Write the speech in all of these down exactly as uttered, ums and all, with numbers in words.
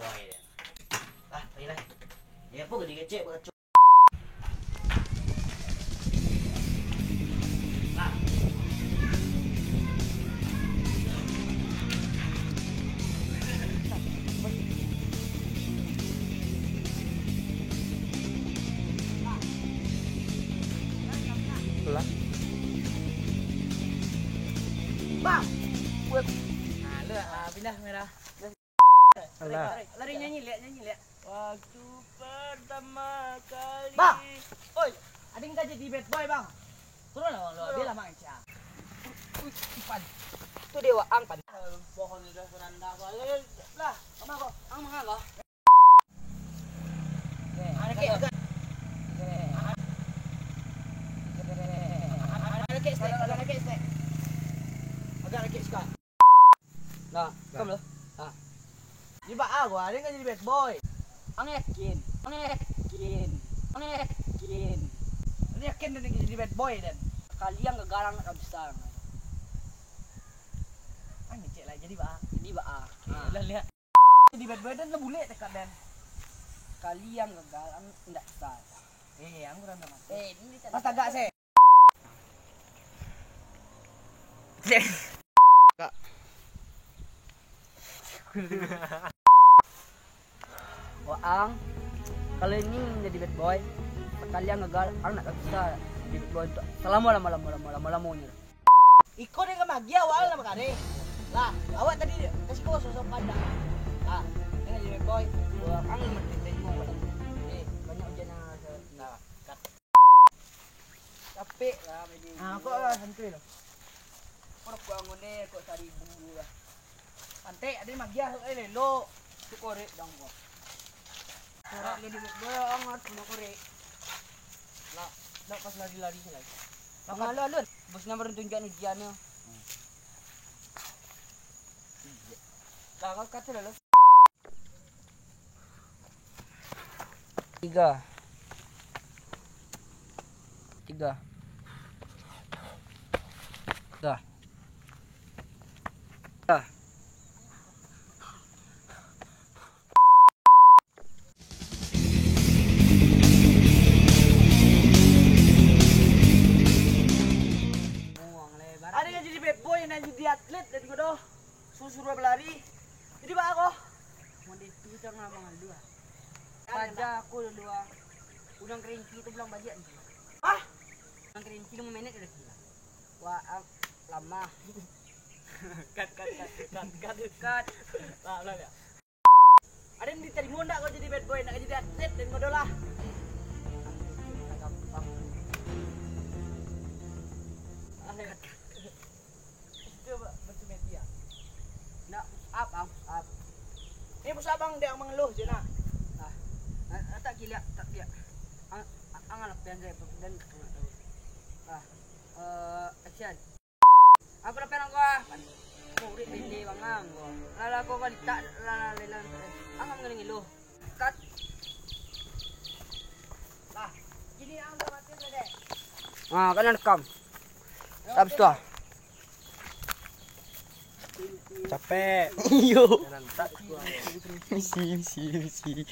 Ah, pagilah. Ya, apa gede kecek, apa kacau? Lah. Bang. Nah, lu, ah, pindah kamera. Alah. Lari nyanyi, liak, nyanyi, liak. Waktu pertama kali. Bang. Oi, ading ka jadi bad boy, Bang. Turun lah, Bang, lu. Turun. Biar lah, Bang, Encah. Ui, Ipan. Tu dia, Wak, ang, Pan. Pohon udah beranda, Bang. Lah, kama kau? Ang manga kau? Agak, agak. Agak, agak, agak. Agak, agak, agak. Nah, Nah. Kam lo. Ah. Di baa gua, dia kan jadi bad boy. Ang yakin, ang yakin, ang yakin. Ang yakin dia jadi bad boy, dan. Kalian gagalang nak bisa. Ang cek lah, jadi baa. Jadi baa. Eh, Ah. Lah lihat. Jadi bad boy dan lah bulek tekad, dan. Kalian gagalang ndak bisa. Eh, ang kurang tahu. Eh, ini Pas tagak, seh. Kak. Waang, kalau ini jadi bad boy, sakali ang gagal, ang ndak ka bisa jadi bad boy untuak salamo-lamo, lamo-lamo, lamo-lamonyo. Iko dek ka magiah awak lah makane. Lah, awak tadi kasih ko sosok pandang. Ah, ini jadi bad boy. Waang, ang lemah tadi tadi mau. Eh, banyak ujian yang rasa. Nah, kat. Capek lah, Medi. Ah, kok lah, santuy lah. Kok rokok anggun deh, kok saribu lah. Pantek, ada magiah, eh, lelok. Tu korek dong, kok. Korek dia di bawah, ang harus guna korek. Lah, nak pas lari-lari lagi. Lah, malu, Alun. Bos nomor tunjukan ujiannya. Lah, kau kata lah, Lun. Tiga. Tiga. Tiga. Tiga. Ada yang jadi bad boy, nak jadi atlet dari kau doh. Suruh-suruh balari. Jadi baa ko? Mode tu cang abang dulu ah. Paja aku dulu ah. Udang kerinci tu pulang baliak ni. Hah? Udang kerinci lima menit udah gila. Wah, ah, lama. Kat, kat, kat, kat, kat. Kat. Lah, lah, ya. Ada yang diterima ndak kau jadi bad boy, nak jadi atlet dan kau doh lah. Gampang. Ah, ya. Itu ba-, macam media. Nak push up, ah, push up. Ni push up, Bang, dia mengeluh je, nah. Ah, ah, tak gila, tak gila. Ang, ang lapian saya, dan tak tahu. Ah, eh, action. Aku lapian aku, ah. Murid pendek bangang, gua. Lala kau kali tak, lala lelang. Ang mengeluh. Cut. Lah, gini ang buat mati sudah, deh. Ah, kan rekam. Habis tu ah. Capek. Iyo. Misi, misi, misi.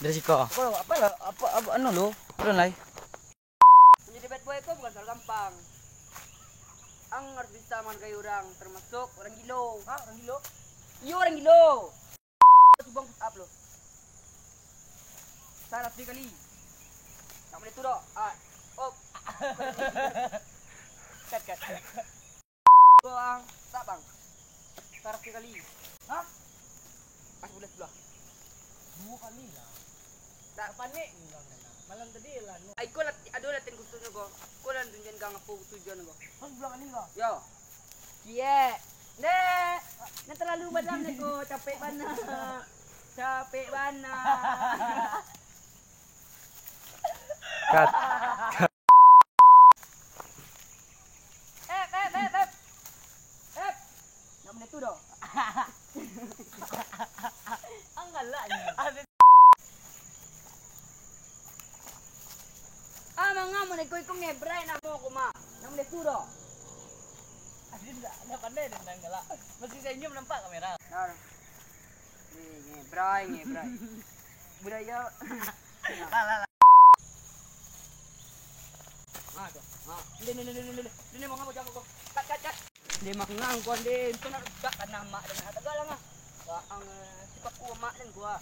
Dari siko. Apa, apa lah, apa, apa, anu lo? Turun lai. Menjadi bad boy ko bukan soal gampang. Ang harus bisa menghargai orang, termasuk orang gilo. Hah, orang gilo? Iyo, orang gilo. Subang push up lo. Salah tiga kali. Tak boleh tu doh. Ah, op. Cut, cut. Bang, tak, Bang. Taraf tiga kali. Hah? Pas bulan sebelah. Dua kali lah. Tak panik ni, Bang. Malam tadi lah, no. Ai, ko lat-, ado latihan khususnyo ko. Ko lah tunjuan gang apo tujuan ko. Pas bulan kali ko? Yo. Cie. Dek, nak terlalu badan dek ko, capek bana. Capek bana. Cut. Cut. Ep, ep, ep, ep. Ep. Nak benda tu doh. Ang galak ni. Ah, manga mun iko-iko ngebrai namo ko mah. Nak benda tu doh. Ado ndak, ndak pandai den main galak. Masih senyum nampak kamera. Nah. Ngebrai, ngebrai. Budaya. Ha, tu. Ha. Ni, ni, ni, ni, ni, ni. Ni, ni, mangapa jangan kau? Kat, kat, kat. Dia mangang kau, dia. Itu nak rusak tanah mak dan nak tegal lah, mah. Wah, ang, eh, cepat ku mak dan gua.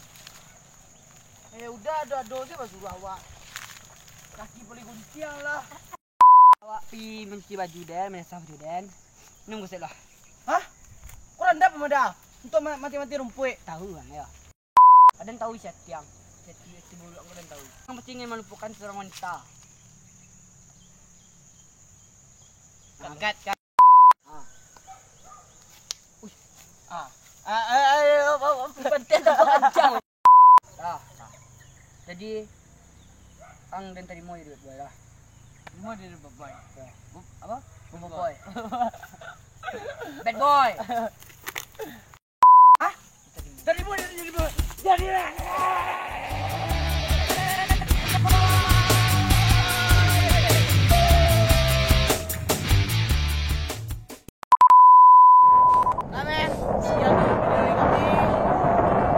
Eh, udah, ado-ado se basuruah awak. Kaki boleh guntiang lah. Awak pi mancuci baju den, manyasah baju den. Minum gosek lah. Hah? Kurang dap mada? Untuk ma-, mati-mati rumpuik. Tahu kan, ya. Aden tahu isi hati ang. Isi hati, isi mulut ang aden tahu. Ang pasti ingin melupakan seorang wanita. Angkat, angkat. Ah. Uih. Ah. Ah, ah, ah, ah, ah, ah. Pantai tu kencang. Ah, ah. Jadi, ang den tarimo jadi bad boy lah. Tarimo jadi bad boy. Ya. Bu-, apa? Bad boy. Bad boy. Hah? Tarimo jadi, jadi bad boy. Jadi lah. Amin. Sekian dulu video dari kami.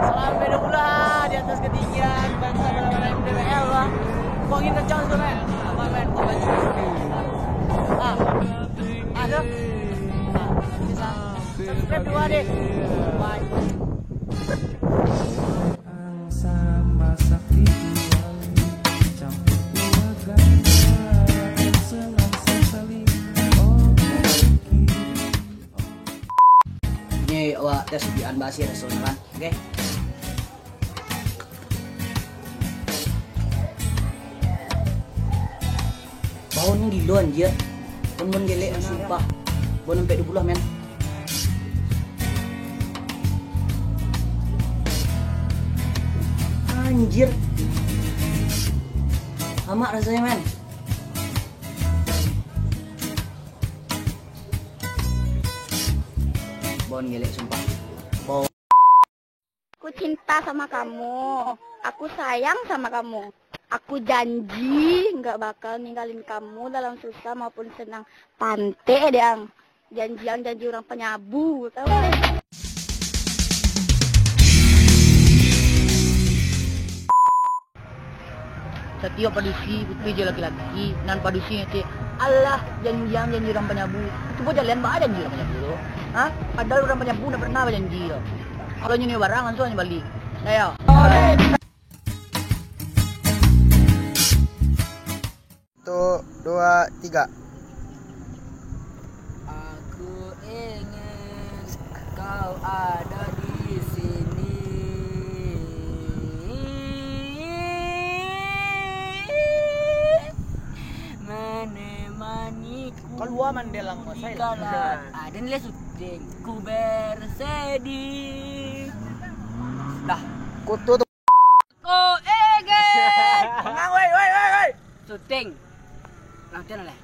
Salam beda pula di atas ketinggian bangsa dalam M D B L lah. Kau angin kencang tu, men. Apa, men? Kau baca. Ah. Ah, tu. Ah, bisa. Subscribe dua deh. Bye. Ang sama sakti jual, campur dua ganda, senang sekali. Oh, kiri. Ni awak tes ujian bahasa rasonyo kan, oke? Baun gilo, anjir. Baun, baun gelek, sumpah. Baun ampek duo puluah, men. Anjir. Amak rasonyo, men. Baun gelek, sumpah. Baun. Aku cinta sama kamu. Aku sayang sama kamu. Aku janji nggak bakal ninggalin kamu dalam susah maupun senang. Pantek deh, ang. Janji ang, janji urang panyabu, tahu deh. Satiok padusi, putih jo laki-laki, nan padusi ngecek, "Alah, janji ang janji urang panyabu." Cubo jalehan baa janji urang panyabu tu. Ha? Padahal urang panyabu ndak pernah bajanji tu. Kalau nyo nio barang, langsuang nyo bali. Dah yo. Satu, dua, tiga. Aku ingin kau ada di sini, menemaniku. Kalua mandeh langkau di kala. Ah, den lai syuting, ku bersedih. Dah. Kutu tu. Ko eget. Mangang, woi, woi, woi, woi. Syuting. Latihan lah.